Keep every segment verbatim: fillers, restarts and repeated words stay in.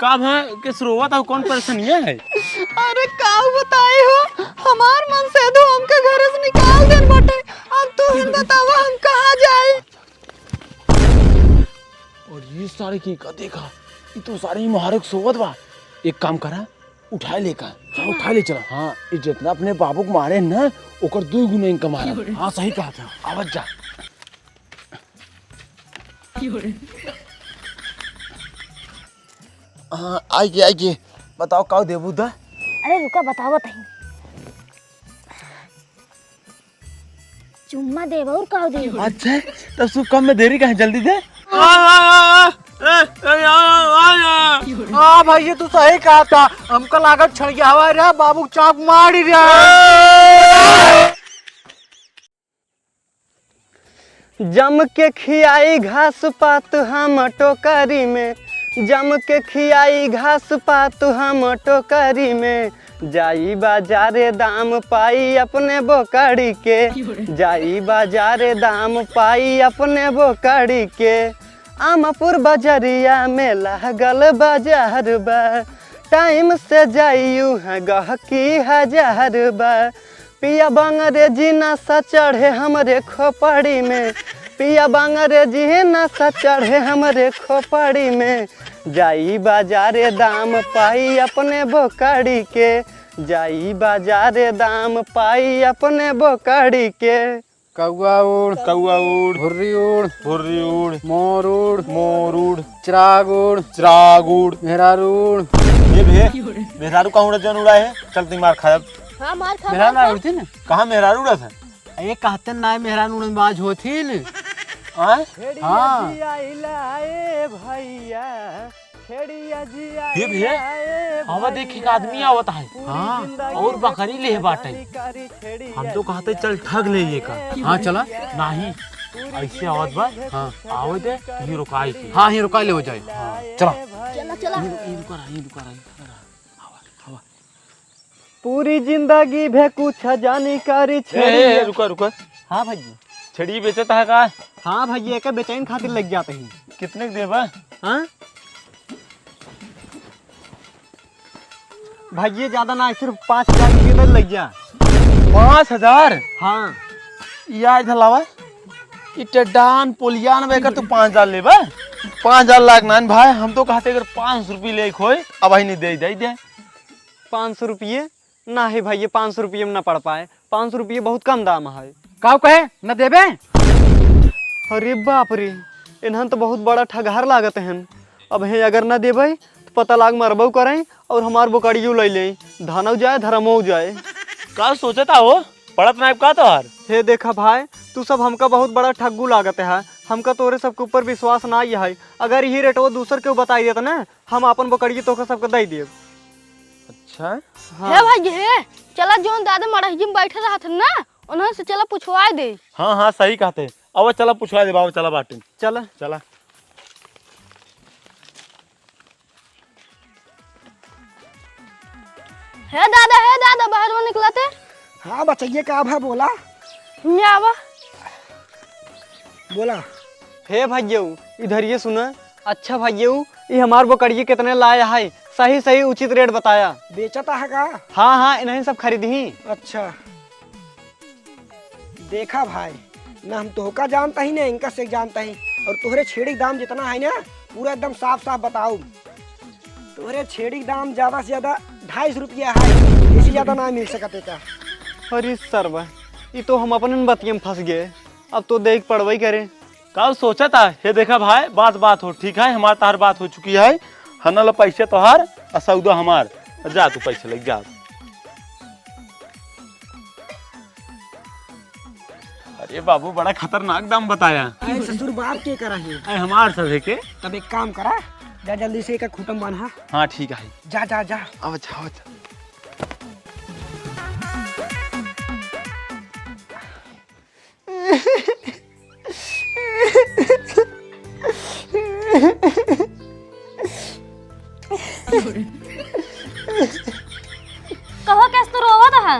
का भा, के रोवत हो, कौन परेशानिया है? अरे का बताई हो, हमार मन से तो हमका घर से निकाल देन बाटे। अब तू ही बतावा हम कहाँ जाई? और ये सारे की का देखा, ये तो सारे ही महारक सोवत बा। एक काम करा, उठाए ले का। हाँ, उठाए ले चला। हाँ, ये जितना अपने बाबू को मारे ना, ओकर दुई गुना इनका मारा। हाँ, सही कहा था। आवत जा। हाँ, आई के, आई के। बताओ, का देबू दा? अरे रुका, बतावत हई। चुम्मा देब और का देब? अच्छा, तब शुभ काम में देरी काहे, जल्दी दे। आ, आ, आ, आ, ए, ए, आ, आ, आ, आ। आ, भाई, ये तू सही कहा था। हमका लागत छड़िया हवा रे, बाबू चाप मारी रे। जम के खियाई घास पात हम टोकरी में, जम के खियाई घास पात हम टोकरी में, जाई बाजारे दाम पाई अपने बोकड़ी के, जाई बाजारे दाम पाई अपने बोकड़ी के। आमपुर बजरिया में लागल बाजार बा, टाइम से जाई उहाँ गहकी हजार बा। पिया बांगरेजी नशा चढ़े हमरे खोपड़ी में, पिया बांगरेजी नशा चढ़े हमरे खोपड़ी में। जाई बाजारे दाम पाई अपने बोकड़ी के, जाई बाजारे दाम पाई अपने बोकड़ी के। कौआ उड़, कौआ उड़, भुर्री उड़, भुर्री उड़, मोर उड़, मोर उड़, चिराग उड़, चिराग उड़, मेहरारू उड़। ये भे, मेहरारू का उड़ा जौन उड़ा है, चल तुम मार खायब। हाँ, मार खा, मेहरारू मार ना खा। उड़ती ना। कहाँ मेहरारू उड़ा था? ये कहते ना मेहरारू उड़न बाज होती न। हाँ? हाँ। ए भैया, छेड़िया जी हे भैया, आइला, ए आवा देख, एक भैया। आदमी आवत है। पूरी हाँ, जिंदगी और बकरी ले बाटे। हम तो कहते चल ठग ले ये का। हाँ, चला। नहीं, ऐसे आवत बा। हाँ। आवे दे, ये रुकाई के। हाँ, ये रुकाई ले हो जाए। हाँ, चला। चला, चला। ये रुका रहा, ये रुका रहा, ये रुका रहा। आवा, आवा। पूरी जिंदगी भे कुछ जानी करी ए, ए, ए, छेड़िया। रुका, रुका। हाँ भैया। छेड़ी बेचत है का? हाँ भैया, एके बेचैन खातिर लग जाते हैं। कितने के देबा? हाँ? भैया, ज्यादा ना, सिर्फ पाँच हजार रुपये दे लग जा। पाँच हजार? हाँ। या इधर लावा। ई टेडान पोलियान में एकर तू पाँच हजार लेबा? पाँच हजार लाग ना भाई, हम तो कहते अगर पाँच सौ रुपये ले खोए, अब ही नहीं दे, दे, दे। पाँच सौ रुपये? ना है भाई, ये पाँच सौ रुपये में ना पड़ पाए। पाँच सौ रुपये बहुत कम दाम है। का कहे, न देबे? अरे बाप रे, इन्हन तो बहुत बड़ा ठगहार लागत हन। अब हे अगर न देबे तो पता लाग मरबो करें और हमार बोकड़ियो ले लें। धनौ जाए, धर्मो जाए। का सोचता हो? पड़त नाइब का तोहार? हे देखा भाई, तू सब हमका बहुत बड़ा ठग्गू लागत है। हमका तोरे सबके ऊपर विश्वास ना है। अगर यही रेटवा दूसर केहू बताई देत ना, हम आपन बोकड़िए तोहका सबके दे देब। अच्छा। हाँ। हे भाई हे, चला जौन दादा मड़हिया में बैठे रहत हन ना, उन्हन से चला पुछवाए दे। हाँ, हाँ, सही कहते। अब चला पुछवाए दे बाबू, चला बाटे। चला। चला। हे दादा, हे दादा, बाहर में निकलते। हाँ बचैया, का भा बोला? हियाँ आवा। बोला। हे भाइयऊ, इधर ये सुना। अच्छा भाइयऊ, ये हमार बोकड़िए कितने लाया है? सही सही उचित रेट बताया। बेचता है का? हाँ हाँ, इन्हें सब खरीद ही। अच्छा। देखा भाई, ना हम तोहका जानता ही, ना इनका से जानता ही। और तोहरे छेड़ी के दाम जितना है ना, पूरा एकदम साफ साफ बताओ। तोहरे छेड़ी के दाम ज्यादा से ज्यादा ढाई सौ रुपया है, इससे ज्यादा ना मिल सकत एका। अरे सरवा, ई तो हम अपने बतिये में फंस गए। अब तो देख पड़बई करे। का सोचा था? हे देखा भाई, बात बात हो, ठीक है, हमार तहार बात हो चुकी है। हनल पैसे तोहार, आ सौदा हमार। जा तू पैसे ले जा। अरे बाबू, बड़ा खतरनाक दाम बताया। अरे ससुर, बाप के करा है? अरे हमार सब है के। तब एक काम करा, जा जल्दी से एक खूंटा में बांधा। हाँ ठीक है। जा जा जा। अब अच्छा, अब अच्छा। कहो कैसे तो रोवत है?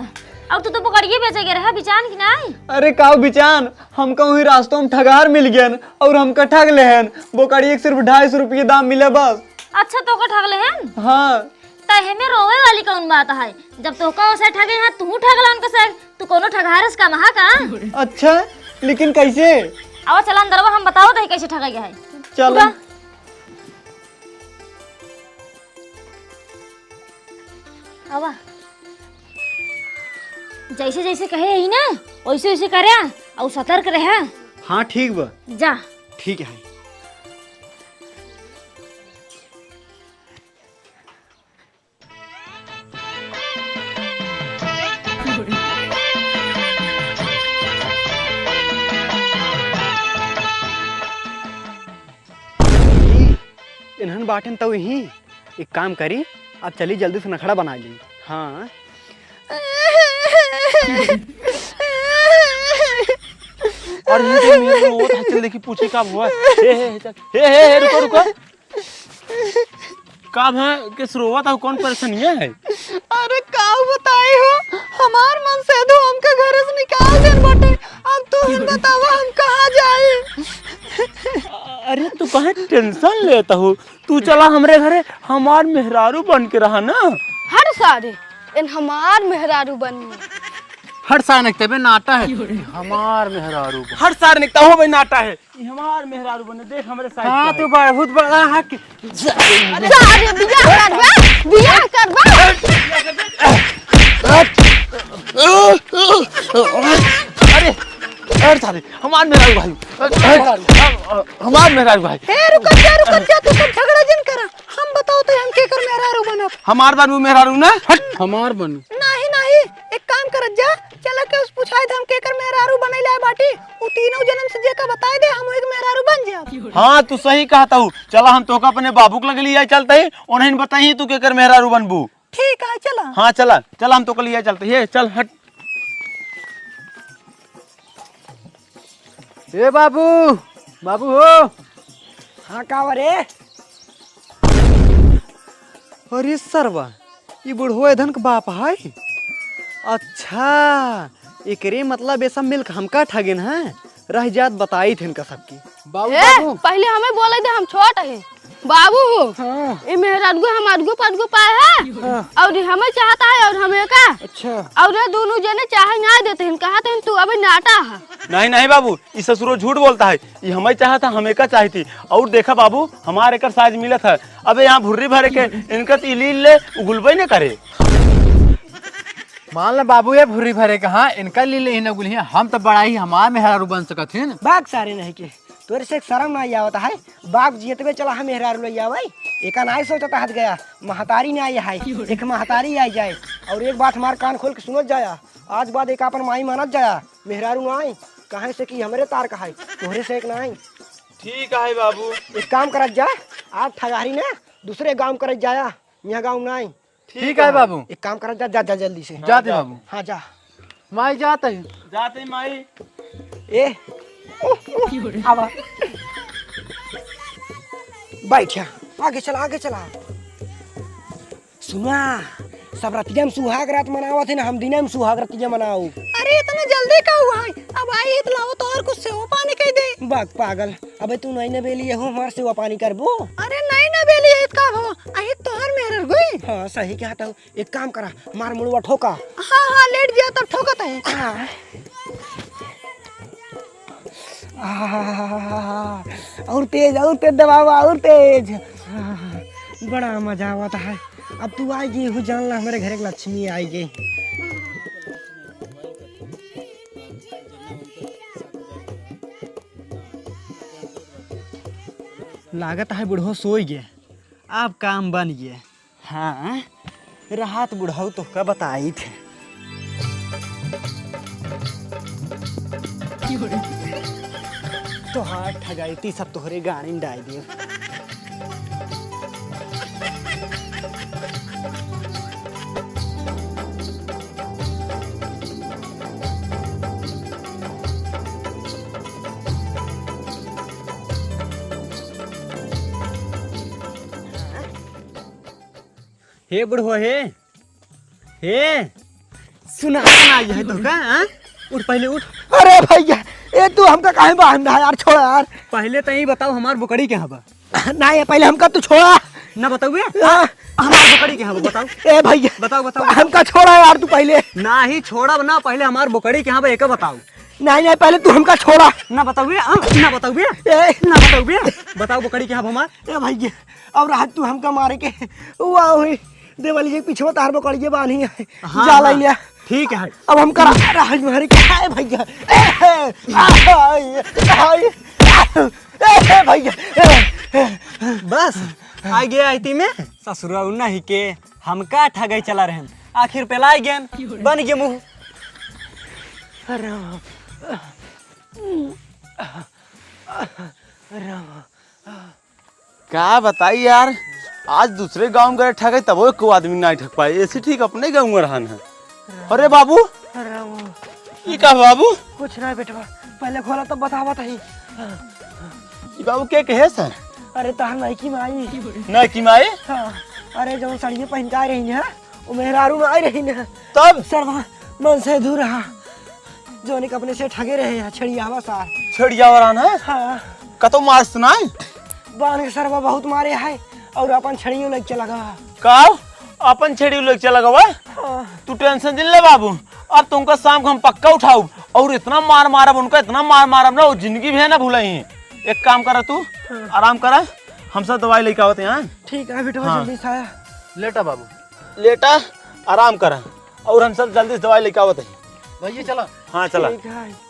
अब तू तो बोकड़िए बेचे गए रहे, बिचान कि नाई? अरे काऊ बिचान, हमका वही रास्तों में ठगहार मिल गयन और हमका ठग लेहन। बोकड़िए के सिर्फ ढाई सौ रुपये दाम मिले बस। अच्छा, तोका ठगले हैं? हाँ। त एमे रोवे वाली कौन बात है? जब तोका ओसे ठगे हैं, तू ठगला उनका से, तू कोनो ठगहारस का महा का? अच्छा, लेकिन कैसे? आवा, चला अंदरवा, हम बताओ दही कैसे ठगे गए है। चलो। उठा। आवा। जैसे जैसे कहे ही ना, वैसे वैसे करे, और सतर्क रहे। हाँ, ठीक बा। जा। ठीक है। इन्हन बाटेन तउ इही। एक काम करी, अब चली जल्दी से नखड़ा बना ली। हाँ। और ये तो मेरे को होत है, चल देखी पूछी का हुआ। हे, हे, हे, चल। हे, हे, हे, रुको, रुको। का भा, किस रोवत हो, कौन परेशानिया है? अरे का बताई हो, हमार मन से तो हमके घरे से निकाल देन बाटे। अब तू ही बतावा हम कहाँ जाई? अरे तू काहे tension लेता हो? तू चला हमरे घरे, हमार मेहरारू बन के रहा ना। हट सारे, इन हमार मेहरारू बनी। हट सारे, तबे नाटा है। हमार मेहरारू बन। हट सारे, निकता हो भाई, नाटा है। ई हमार मेहरारू बने, देख हमरे साइज हाँ, का है। तू बहुत बड़ा है कि सारे बियाह करबा, बियाह करबा। अरे, अरे सारे, हमार मेहरारू भाई, अरे सारे, हम-, हमार मेहरारू भाई। ए, रुक जा, रुक जा, तू सब झगड़ा जिन करा। हम बताओ तो हम केकर मेहरारू बनब? हमार बनू मेहरारू ना? हट, हमार बनू। नाही, नाही, एक काम करत जा, चला के उस पुछाई दे हम केकर मेहरारू बनैले आए बाटी, उ तीनों जनम से जेका बताई दे, हम एक मेहरारू बन जाब। हाँ, तू सही कहत हऊ। चला हम तोका अपने बाबू के लगे लिया चलते ही, उन्हें बताई तू केकर मेहरारू बनबू। ठीक है, चला। हाँ, चला, चला हम तोका लिया चलते ही। ये, चल, हट। ए बाबू, बाबू हो। हाँ, का बा रे? अरे सरवा, ई बुढ़वा एधन के बाप है? अच्छा, एकरे मतलब ये सब मिलके हमका ठगिन है। रह जात बताई थे इनका सबकी। बाबू, ए, बाबू। पहले हमें बोले दे, हम छोट है। बाबू हो। हाँ। ये मेहरारू हमार गो पद गो पाए है। हाँ। और ये हमें चाहता है और हमें का। अच्छा। और ये दोनों जने चाहे ना देते हैं, कहते हैं तू अभी नाटा है। नहीं, नहीं बाबू, ई ससुरो झूठ बोलता है। ई हमें चाहत है, हमें का चाहती। और देखा बाबू, हमार एकर साइज मिलत है। अबे यहाँ भुर्री भरे के इनका तो ई लील ले उगुलबे न करे। मान ला बाबू, ये भुर्री भरे के, हाँ, इनका लील ही न उगुली है। हम तो बड़ा ही हमार मेहरारू बन सकत हिन। बाग सारे नहीं के, तोरे से एक शर्म नहीं आवत है। बाप जियतबे चला हम मेहरारू ले आवे, एका नहीं सोचत हत गया। महतारी नहीं आई है, एक महतारी आई जाए। और एक बात हमार कान खोल के सुनत जाया, आज बाद एक अपन माई मानत जाया। मेहरारू ना आई, काहे से कि हमरे तार का है, तोहरे से एक ना आई। ठीक है बाबू। एक काम करत जा, आज ठगहरी ना दूसरे गाँव करत जाया, यहाँ गाँव ना आई। ठीक है बाबू। एक काम करत जा, जा, जा जल्दी से। जाते बाबू। हाँ, जा। माई जात है। जाते माई। ए, आवा। बैठ जा, आगे चला, आगे चला। सुना, सब रतिया में सुहाग रात मनावत है ना, हम दिने में सुहाग रतिया मनाऊ। अरे, इतना जल्दी का हुआ है? अब आई है तो लाओ तो और कुछ सेवा पानी कह दे। बाग पागल, अबे तू नहीं नबेली हो, हमार सेवा पानी करबो? अरे नहीं नबेली है का हो? अही तोहर मेहररुई। हाँ, सही कहत हो। एक काम करा, मार मुड़वा ठोका। हाँ, हाँ, लेट गया तब ठोकत है। हाँ। आहा, और तेज, और तेज दबावा, और तेज। आहा, बड़ा मजा आवत है। अब तू आइगी हूँ, जान ला हमरे घर एक लक्ष्मी आइगी। लागत है बुढ़ो सोई गे, अब काम बन गे। हाँ, राहत बुढ़ऊ तोहका बताइत है। तोहार ठगाइती सब तोहरे गाड़ी में डाल दियो। हे बुढ़वा हे, हे, सुना ना ये है तो का, हाँ? उठ, पहले उठ। अरे भैया, ए तू हमका काहे बांधा यार, छोड़ा यार। पहले तो यही बताओ, हमार बोकड़ी कहाँ बा? ना, ये पहले हमका तू छोड़ा। ना बताउबे? हाँ। हमार बोकड़ी कहाँ बा, बताउ। ए भइया, बताउ, बताउ, बताउ। हमका छोड़ा यार तू पहिले। नाही छोड़ब ना, पहिले हमार बोकड़ी कहाँ बा, एके बताउ। नाही, नाही, पहिले तू हमका छोड़ा। ना बताउबे, आ, ना बताउबे। ए। ना बताउबे। बताउ बोकड़ी कहाँ बा हमार। ए भइया, अब रात तू हमका मारे के, वाह हुई। देवली जी, पिछवा तहार बोकड़िया बान्ही है। हाँ, जा हाँ। लइ लिया। ठीक है। अब हम करा राज मारे के, हाय भइया। ए, ए, हाय, हाय, ए, ए, भइया। ए, ए। बस, आ गया आइती में। ससुरा उन्ना ही के, हमका ठगै चला रहन। आखिर पेलाइ गेन, बन गे मुँह। राम। राम। का बताई यार, आज दूसरे गाँव गए ठगे, तबो एको आदमी नाहीं ठग पाए। ऐसे ठीक अपने गाँव में रहन है। अरे बाबू, अरे बाबू। ई का बाबू? कुछ ना बेटवा, पहिले खोला तब बतावत ही। ई बाबू के कहे सर? अरे तहार नइकी माई। नइकी माई? हाँ, अरे जौन सड़िया पहिन के आए रही ना, वो मेहरारू में आए रही ना। तब? सरवा मन से दूर रहा, जौन एक अपने से ठगे रहे हैं, छेड़ियावा सा। छेड़ियावा रहन है? हाँ। कतौ मारस नाहीं? बांध के सरवा बहुत मारे है और अपन छेड़ियो लेके चला गवा। का? अपन छेड़ियो लेके चला गवा? हाँ। तू tension जिन ले बाबू, अब तुमका शाम को हम पक्का उठाउब और इतना मार मारब उनका, इतना मार मारब ना, वो जिंदगी भी है ना भुलाई। एक काम करा तू, हाँ। आराम करा, हम सब दवाई लेके आवत हैं, हाँ? ठीक है बेटवा, हाँ। जल्दी से आया। लेटा बाबू। लेटा, आराम करा, और हम सब जल्दी से दवाई लेके आवत हैं। भइया चला। हाँ, चला। ठीक है।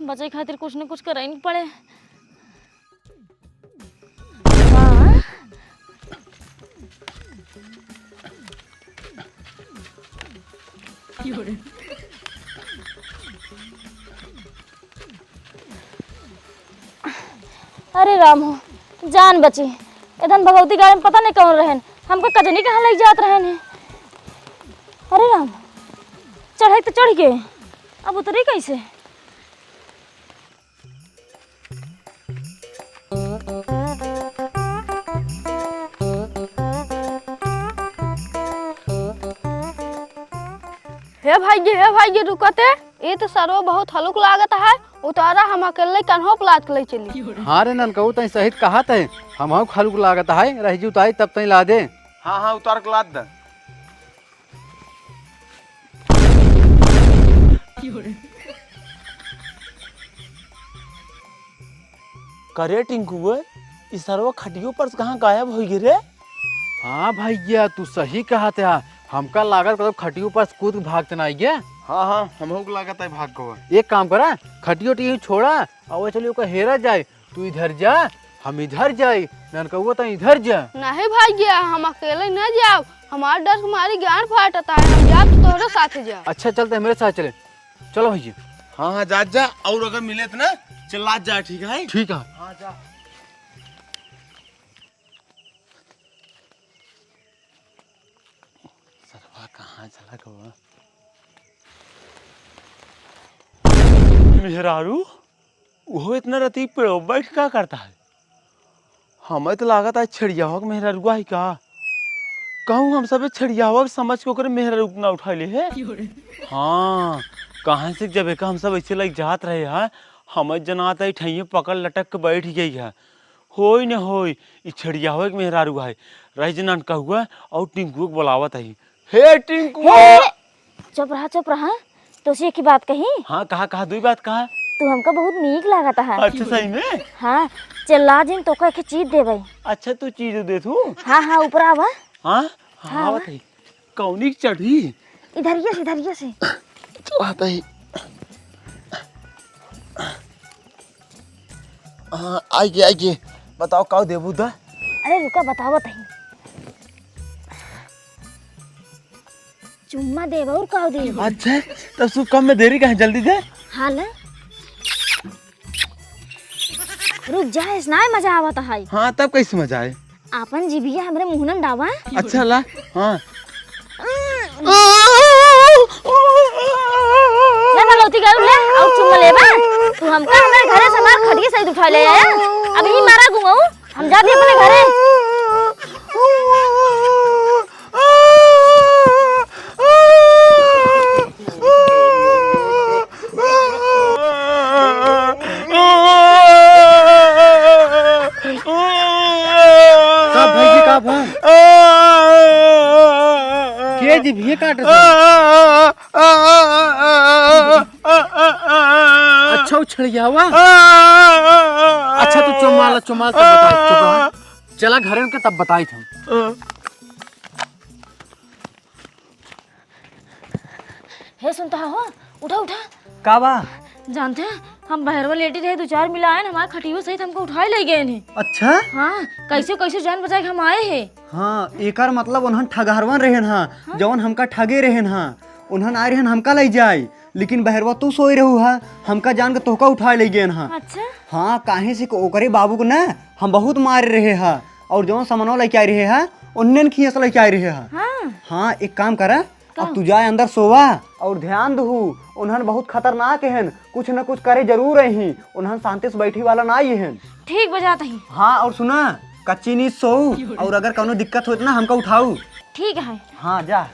बचे खातिर कुछ न कुछ करइन पड़े। हाँ? अरे राम हो, जान बची। एदन भगवती गाड़ी में पता नहीं कौन रहन, हमको कजनी कहाँ लइ जात रहन है। अरे राम, चढ़े तो चढ़ गए, अब उतरी कैसे? हे भाई जी, हे भाई जी, रुकते, ई तो सरवा बहुत हलुक लागत है, उतारा, हम अकेले कन्हो पे लाद के ले चली। हाँ रे ननकऊ, तई सही कहत है, हमहू के हलुक लागत है, रह जी उतारी तब तई लादे। हाँ, हाँ, उतार के लाद दे। करे टिंकुआ, ई सरवा खटियो पर से कहाँ गायब होइ गए रे? हाँ भइया, तू सही कहत है। हमका लागत कतौ खटियो पर से कूद के भाग त ना आइ गया। हाँ, हाँ, हमहू के लागत है भाग गवा। एक काम करा, खटियो टिंकुआ छोड़ा, और चलिए ओका हेरा जाए। तू इधर जा, हम इधर जाई, ननकउआ तू इधर जा। नहीं भइया, हम अकेले न जाब, हमार डर के मारी गांड फाटत है, हम जाब तो तोहरे साथे जाब। अच्छा चल, तू हमरे साथ चले, चलो भइया। हाँ, हाँ, जा, जा, और अगर मिले तो ना, चिल्लात जा, ठीक है? ठीक है। हाँ, जा। सरवा कहाँ चला गवा? मेहरारू, उहो इतना रती पेड़ो बैठ का करता है? हमें तो लागत है छेड़ियावा के मेहरारुआ है का? कहूँ हम सब छेड़ियावा के समझ के ओकरे मेहरारू के ना उठा ले है? हाँ, कहाँ से जब एका हम सब ऐसे लग जात रहे हैं, हमें जनात है ठैये पकड़ लटक के बैठ गई है। होई न होई, ई छेड़ियावा के मेहरारू है। रह जे ननकउआ और टिंकुआ के बुलावत है। हे टिंकुआ! हे! चुप रहा, चुप रहा। तोसे एक ही बात कही? हाँ, कहा, कहा, दुई बात कहा। तू हमका बहुत नीक लागत है। अच्छा, सही में? हाँ, चिल्ला जिन, तोका एक चीज देबै। अच्छा, तू चीज दे तू? हाँ, हाँ, ऊपर आवा। हाँ? हाँ, हाँ। आवत है। कौनी चढ़ी? इधरिया से, इधरिया से। आवत है। हाँ, आइगे, आइगे। बताओ, का देबू दा? अरे रुका, बतावत है। चुम्मा देब और का देब? अच्छा, तब शुभ काम में देरी काहे, जल्दी दे। हाँ, ले। रुक जा, ऐसना मजा आवत है। हाँ, तब कैसे मजा आए? आपन जिभिया हमरे मुँहनन डावा। अच्छा ला, हाँ। ले भगवती गरू ले, और चुम्मा लेबा? तू हमका हमरे घरे से हमार खटिया सहित उठा ले आया। अब ही मारा घुमाऊ, हम जाते अपने घरे। का भाई जी, का भा? के जिभिये काटत है? अच्छा, उ छड़ियावा? अच्छा, तू चुमाला, चुमाला, तब बताई, चुप रहा। चला घरे उनके, तब बताई हम। हे सुनता हो, उठा, उठा। का बा? जानते हैं, हम बहरवा लेटी रहे, दो चार मिला आए न, हमारे खटियो सहित हमको उठाए ले गए हैं। अच्छा? हाँ, कैसे, कैसे जान बचाए के हम आए हैं। हाँ, एकर मतलब उन्हन ठगहरवन रहेन हा, हाँ? जवन हमका ठगे रहेन हा, उन्हन आए रहेन हमका ले जाए, लेकिन बहरवा तू सोए रहू हा, हमका जान के तोहका उठाए ले गए हा। अच्छा? हाँ, काहे से कि ओकरे बाबू को ना हम बहुत मारे रहे हा, और जवन सामानवा लेके आए रहे हा, उन्हन खियस लेके आए रहे हा। हाँ। हाँ, एक काम करा, का? अब तू जाए अंदर सोवा और ध्यान दहू, उन्हन बहुत खतरनाक हन, कुछ न कुछ करे जरूर अही, उन्हन शांति से बैठी वाला ना ही हन। ठीक बजात ही। हाँ, और सुना, कच्ची नींद सोऊ, और अगर कौनो दिक्कत होत ना, हमका उठाऊ। ठीक है। हाँ, जा।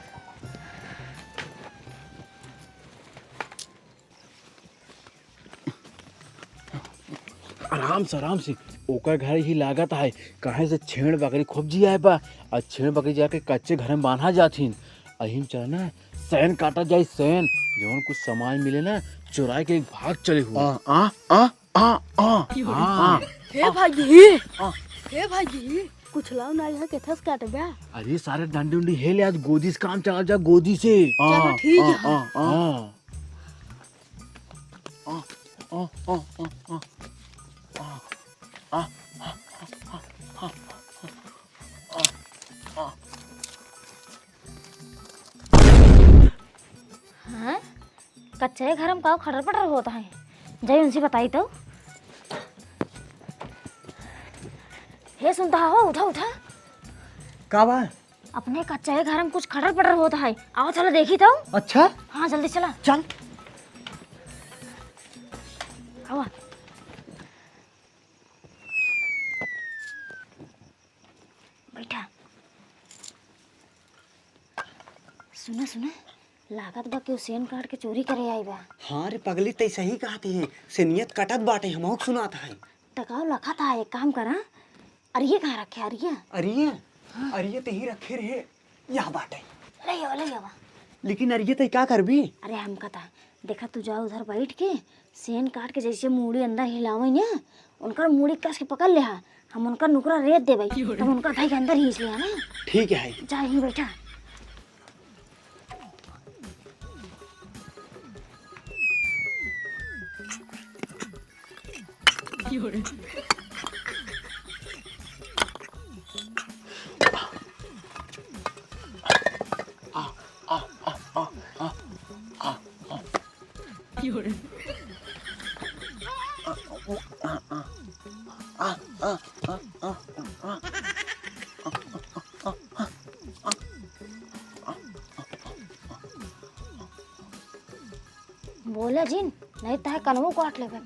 आराम से, आराम से। ओकर घर ही लागत है, काहे से छेड़ बकरी खूब जियाए बा। आ छेड़ बकरी जाके कच्चे घर में बांधा जाथिन। अहिम चला ना, सैन काटा जाए, सैन। जवन कुछ सामान मिले ना, चुराए के भाग चले हुए। आ, आ, आ, आ, आ, हाँ। हे भाई जी, आ। हे भाई जी, कुछ लाओ ना, यहाँ के थस काटबा। अरे सारे डंडी उंडी हे ले, आज गोदी से काम चला जा, गोदी से। चलो ठीक है। आ, आ। हाँ। हाँ? कच्चे घर में का खटर पटर होत है? जाई उनसे बताई तो। हे सुनता हो, उठा, उठा। का बा? अपने कच्चे घर में कुछ खटर पटर होत है, आवा चला देखी तो। अच्छा? हाँ, जल्दी चला। चल। आवा। बैठा। सुना, सुना, लागत बा केहू सेन काट के चोरी करे आई बा। हाँ रे पगली, तै सही कहत ही, सेनियत कटत बाटे, हमहू के सुनात है। त का लखत हा, एक काम करा, अरिये कहाँ रखे, अरिये? अरिये? हाँ। अरिये त ही रखे रहे, यह बाटे। ले आवा, ले आवा। लेकिन अरिये तै का करबी? अरे हम कहता, देखा तू जा उधर बैठ के, सेन काट के जैसे मूड़ी अंदर हिलावे ना, उनकर मूड़ी कस के पकड़ ले हा, हम उनकर नुकरा रेत देबै, तब उनकर भाई के अंदर खींच ले हा ना। ठीक है। जा यहीं बैठा। बोला जिन, नहीं तो है कनवो काट लेबे।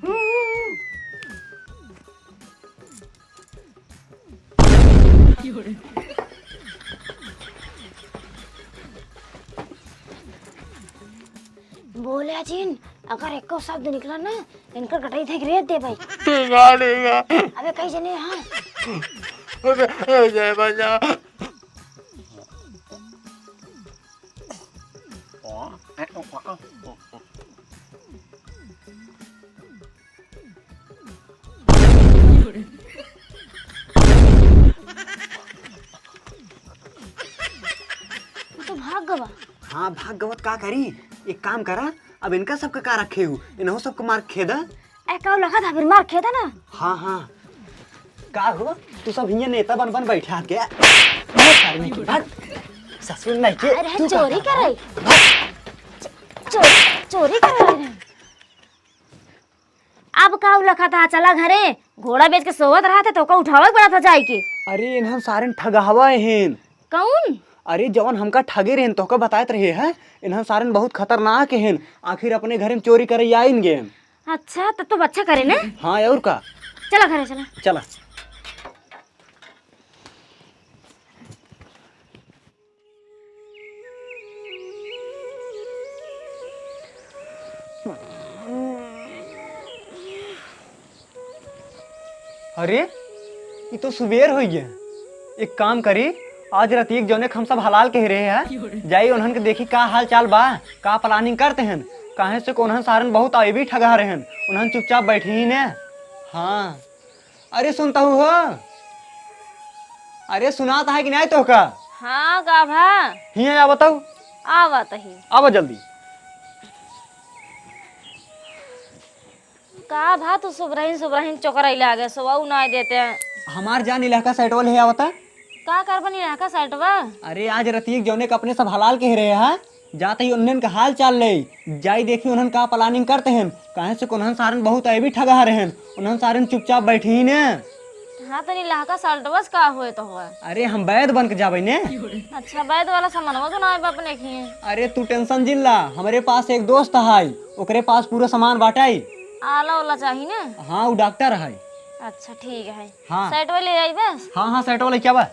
बोला जिन, अगर एको शब्द निकला ना, इनकर गटई धइके रेत देबै। ठीक बा, ठीक बा। अबे कहीं जने, हाँ। जय बजा। तो भाग गवा। हाँ, भाग गवत का करी? एक काम करा, अब इनका सबके का रखे हु, इनहू सबके मार खेदा। ए, का लगा था फिर मार खेदा ना। हाँ, हाँ। का हो, तू सब हियाँ नेता बन बन बैठा के? बहुत सारे की भाग। ससुर नहीं के, अरे, तू चोरी का कर रही। भाग। चोरी, चोरी कर रही है। अब का उलखा था, चला घरे। घोड़ा बेच के सोवत रहा था, तोका उठावे के पड़ा था जाए के। अरे, इन्हन सारन ठगहवा हेन। कौन? अरे, जवन हमका ठगे रहेन, तोका बताइत रहे हैं, इन्हन सारन बहुत खतरनाक हेन। आखिर अपने घरे में चोरी करे आइन गेन। अच्छा, तब तो अच्छा करे ने। हाँ, और का? चला घरे, चला। चला। अरे, ई तो सुबेर होइ गया। एक काम करी, आज रतिक जौने क हम सब हलाल कह रहे हैं, जाई उन्हन के देखी का हाल चाल बा, का planning करते हैं, काहे से कि उन्हन सारन बहुत अइबी ठगा रहे हैं, उन्हन चुपचाप बैठी ही ने। हाँ। अरे सुनता हूँ हो? अरे सुनात है कि नहीं तोहका? हाँ, का भा? हियाँ आवत हूँ। आवत ही। आवा जल्दी। का भा तू सुबरहिन सुबरहिन चोकरैले आगे सोवा उ नाय देते हैं। हमार जान इलाका सेटवा ले आवता। का करबन इलाका सेटवा? अरे आज रतिक जौने क अपने सब हलाल कह रहे हैं, जात ही उन्हन का हाल चाल ले, जाई देखी उन्हन का planning करते हैं, काहे से कि उन्हन सारन बहुत अइबी ठगा रहे हैं, उन्हन सारन चुपचाप बैठी ही ने। हाँ, तनी लहका सल्टवस का होए तो होए। अरे, हम वैद बन के जाबे ने। अच्छा, वैद वाला सामानवा तो ना आए अपने खिए। अरे, तू tension जिन ला, हमरे पास एक दोस्त है, ओकरे पास पूरा सामान बाटाई। आला ओला चाही ने? हाँ, उ डॉक्टर है। अच्छा, ठीक है। हाँ। सेट वाले आई बस? हाँ, हाँ, सेट वाले क्या बा?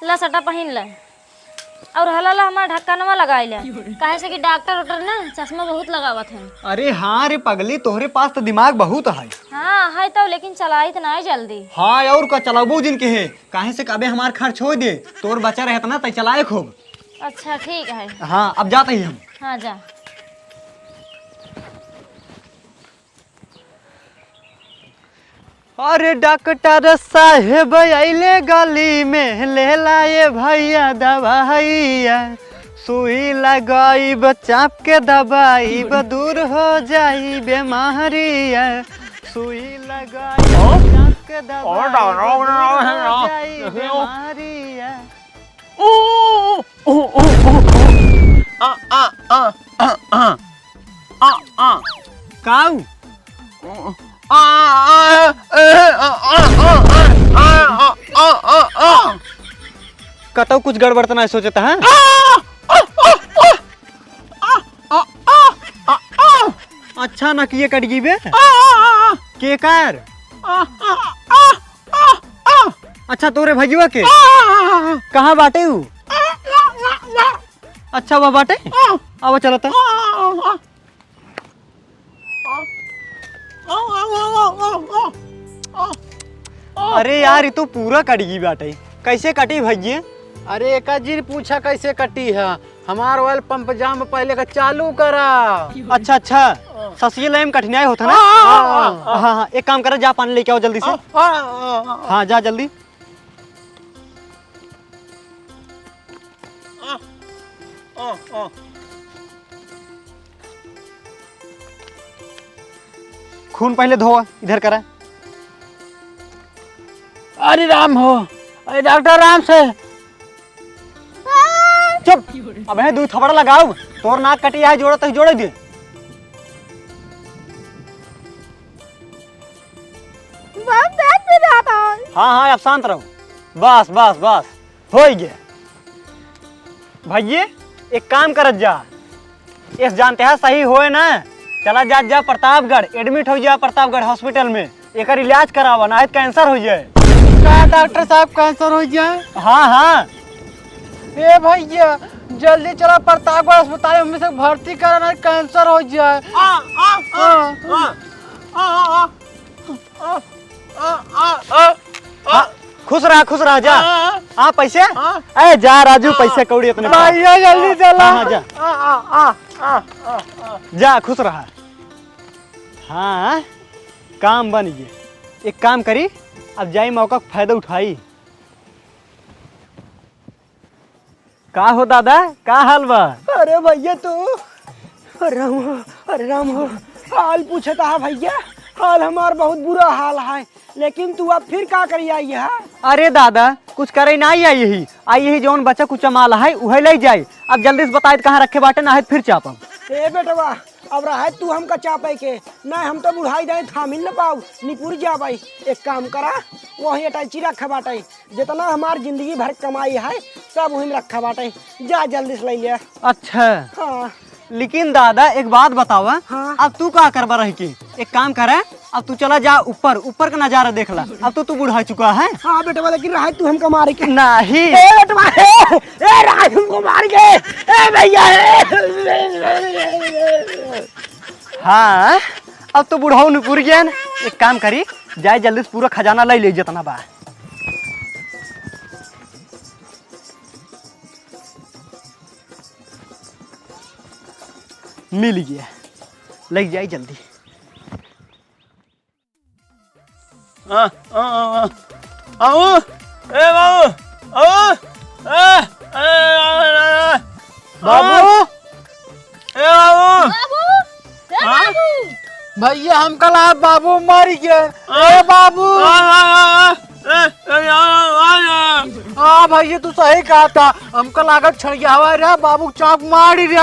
ला सटा पहिन ले। और हला ला हमार ढक्कनवा लगाई ले। काहे से कि डॉक्टर उटर ना चश्मा बहुत लगावत हैं। अरे हाँ रे पगली, तोहरे पास तो दिमाग बहुत है। हाँ, है तो, लेकिन चलाई तो ना जल्दी। हाँ, और का चलाबू जिन के है, काहे से कि अबे हमार खर्च हो दे, तोर बचा रहत ना, तै चलाए खूब। अच्छा, ठीक है। हाँ, अब जाते ही हम। हाँ, जा। अरे डॉक्टर साहेब अइले गली में, ले लाए भैया दवाइया। सुई लगाइब, चाप के दबाइब, दूर हो जाई बेमारिया। सुई लगाइब, चाप के दबाइब, दूर हो जाई बेमारिया। काऊ? कतौ कुछ गड़बड़ त नाय सोचत है? अच्छा, नकिये कट गई बे। केकर? अच्छा, तोरे भैया के? कहाँ बाटे उ? अच्छा, वह बाटे? आवा, चलता। अरे यार, ये तो पूरा कट गई बाटे। कैसे कटी भैया? अरे एका जिन पूछा कैसे कटी है, हमार oil pump जाम, पहले का चालू करा। अच्छा, अच्छा, ससिए लाइन कठिनाई होता ना। हाँ, हाँ, हाँ, हाँ। हाँ, हाँ, एक काम करा, जा पानी लेके आओ जल्दी से। हाँ, हाँ, हाँ, हाँ। हाँ, जा जल्दी। खून पहले धोवा, इधर करा। अरे राम हो, अरे डॉक्टर राम से। चुप, अबे दू थपड़ा लगाऊ, तोर नाक कटी आए, जोड़त ही जोड़े दे। बहुत तेज पिरात है। हाँ, हाँ, अब शांत रहो। बस, बस, बस, होइ गया। भैये, एक काम करत जा, इस जानते हैं सही होए ना, चला जात जा प्रतापगढ़, admit हो जा प्रतापगढ़ hospital में, एकर इलाज करावा, नाहीं तो cancer हो जाए। का डॉक्टर साहब, cancer हो जाए? हाँ, हाँ। ए भैया, जल्दी चला प्रतापगढ़ अस्पताल में, हमसे भर्ती करा, नाहीं cancer हो जाए। आ, आ, आ, हाँ। आ, आ, आ, आ। आ, आ, आ, आ, आ। हाँ, खुश रहा, खुश रहा, जा। आ, आ, हाँ, पैसे? हाँ। ए, जा राजू, हाँ। पैसे कौड़ी अपने पास। भैया, जल्दी चला। हाँ, हाँ, जा। आ, आ, आ, आ, आ, आ। जा, खुश रहा। हाँ, काम बन गए। एक काम करी, अब जाई मौका का फायदा उठाई। का हो दादा, का हाल बा? अरे भैया तू, अरे राम हो, अरे राम हो, हाल पूछत हा भैया, हाल हमार बहुत बुरा हाल है, लेकिन तू अब फिर का करी आई है? अरे दादा, कुछ करे ना आई, आई यही, आई यही जौन बचा कुचा माल है उहे ले जाए। अब जल्दी से बताए कहाँ रखे बाटे, ना है फिर चापम। ए बेटवा, अब रहे तू हमका चापे के, ना हम तो बुढ़ाई जाए थामिल न पाऊ, निपुर जाबाई। एक काम करा, वही अटैची रखे बाटे, जितना हमार जिंदगी भर कमाई है, सब वहीं रखा बाटे। जा जल्दी से ले ले। अच्छा। हाँ। लेकिन दादा, एक बात बतावा, हाँ। अब तू का करबा रह के? एक काम करे, अब तू चला जा ऊपर, ऊपर का नजारा देख ला। अब तो तू बुढ़ा चुका है। हाँ बेटवा, लेकिन रहे तू हमका मारे के। नहीं। ए बेटवा, ए, ए रहे हमको मार के। ए भैया, ए। हाँ, अब तो बुढ़ाऊ निपुर गया न। एक काम करी, जाए जल्दी से पूरा खजाना ले ले जितना बा। मिल गया, ले जाए जल्दी। आ, आ, आ, आ। आऊ, ए बाबू, आऊ, ए, ए, आ, आ, आ। बाबू। ए बाबू। बाबू, ए हाँ? बाबू। भैया, हमका ला बाबू मारी गया। हाँ? ए बाबू। हाँ, हाँ, हाँ, हाँ। ए, ए, आ, आ, आ, आ। हाँ भैया, तू सही कहा था, हमका लागत छड़िया हवा रे, बाबू चाप मारी रे।